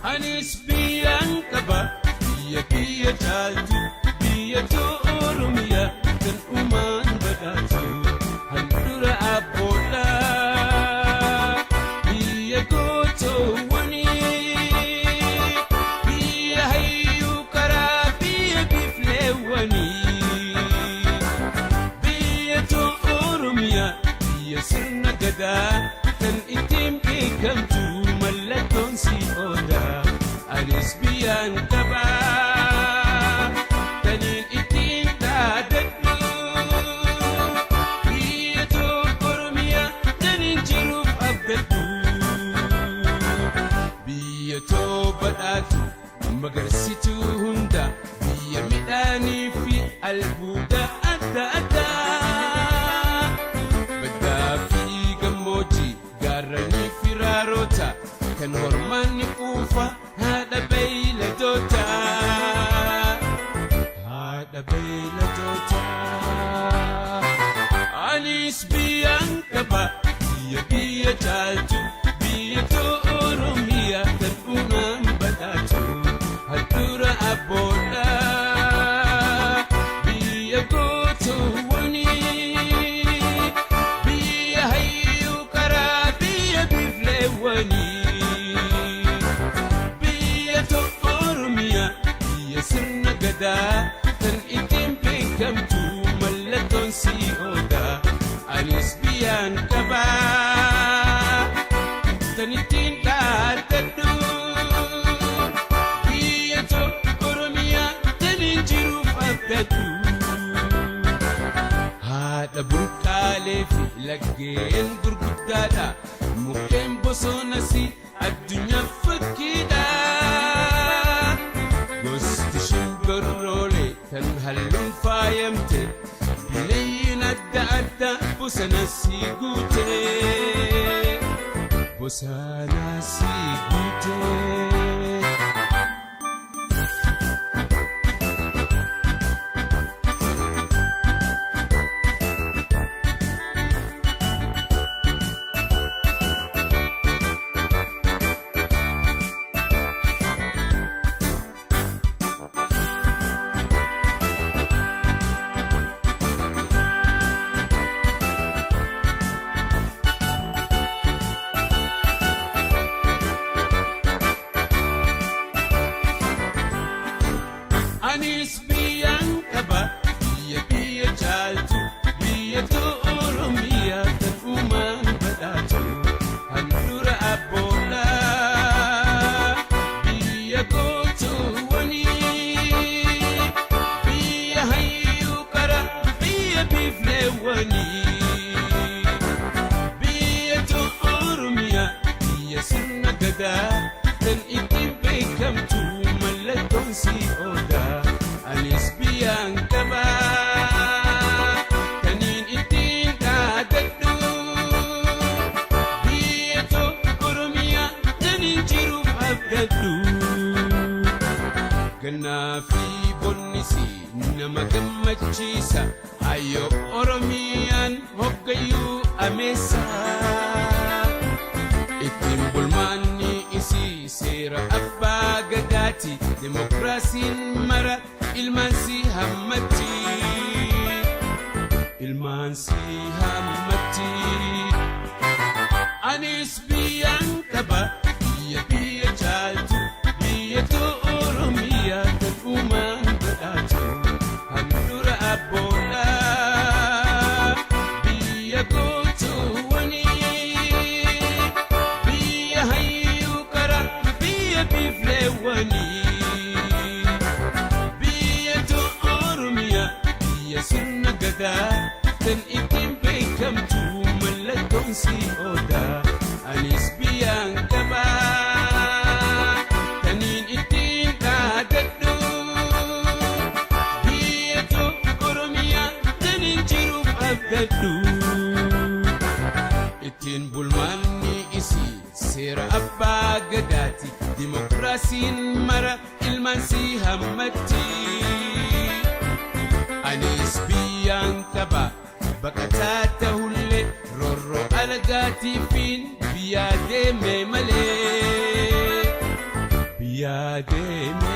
Anis biyyaan qaba biyya biyya caaltu biyya too Oromiyaa kan uumaan badhaatu handhuura abboodha. Biyya gootoowwanii biyya hayyuu karaa biyya biifleewwanii biyya too Oromiyaa biyya sirna gadaa kan ittiin beekamtu mallattoon si odaa. Anis biyyaan qabaa taniin ittiin dhaadadhu biyya too Oromiyaa taniin jiruuf abdadhu biyya too badhaatu magarsituu hunda biyya midhaanii fi albuuda adda addaa baddaa fi gammoojjii gaarranii fi raaroota kan hormaanni quufa haadha beeyladoota haadha beeyladoota. Anis biyyaan qaba biyya biyya caaltu biyya too Oromiyaa kan uumaan badhaatu handhuura abboodha biyya gootoowwanii biyya hayyuu karaa biyya biifleewwanii biyya too Oromiyaa biyya sirna gadaa kan ittiin beekamtu mallattoon si odaa. Anis biyyaan qabaa tan ittiin dhaadadhu biyya too Oromiyaa taniin jiruuf abdadhu. Haadha burqaalee fi laggeen gurguddaadha mukkeen bosonas addunyaaf fakkiidha. Gosti shimbirroolee kan halluun faayamte bineeyyiin adda addaa bosona si guute bosona si guute. Anis biyyaan qaba biyya biyya caaltu biyya too Oromiyaa kan uumaan badhaatu handhuura abboodha biyya gootoowwanii biyya hayyuu qara biyya biifleewwanii biyya too Oromiyaa biyya sirna gadaa kan ittiin beekamtu mallattoon si odaa. Anis biyyaan qabaa taniin ittiin dhaadadhu biyya too Oromiyaa taniin jiruuf abdadhu. Gannaa fi bonnisi nama gammachiisa ayyoo Oromiyaan hoggayyuu ameessa. Ittiin bulmaanni isii seera abbaa gadaati demokraasiin mara ilmaan si hammatti ilmaan si hammatti. Anis biyyaan qaba biyya biyya caaltu biyya too Oromiyaa kan uumaan badhaatu handhuura abboodha biyya gootoowwanii biyya hayyuu qara biyya biifleewwanii biyya too Oromiyaa biyya sirna gadaa kan ittiin beekamtu mallattoon si odaa. Anis biyyaan qabaa taniin ittiin dhaadadhu biyya too Oromiyaa taniin jiruuf abdadhu. Ittiin bulmaanni isii seera abbaa gadaati dimokiraasiin mara ilmaan si hammatti. Anis biyyaan qaba baqataa tahullee roorroo alagaatiifiin biyyaa deeme malee. Biyyaa deeme.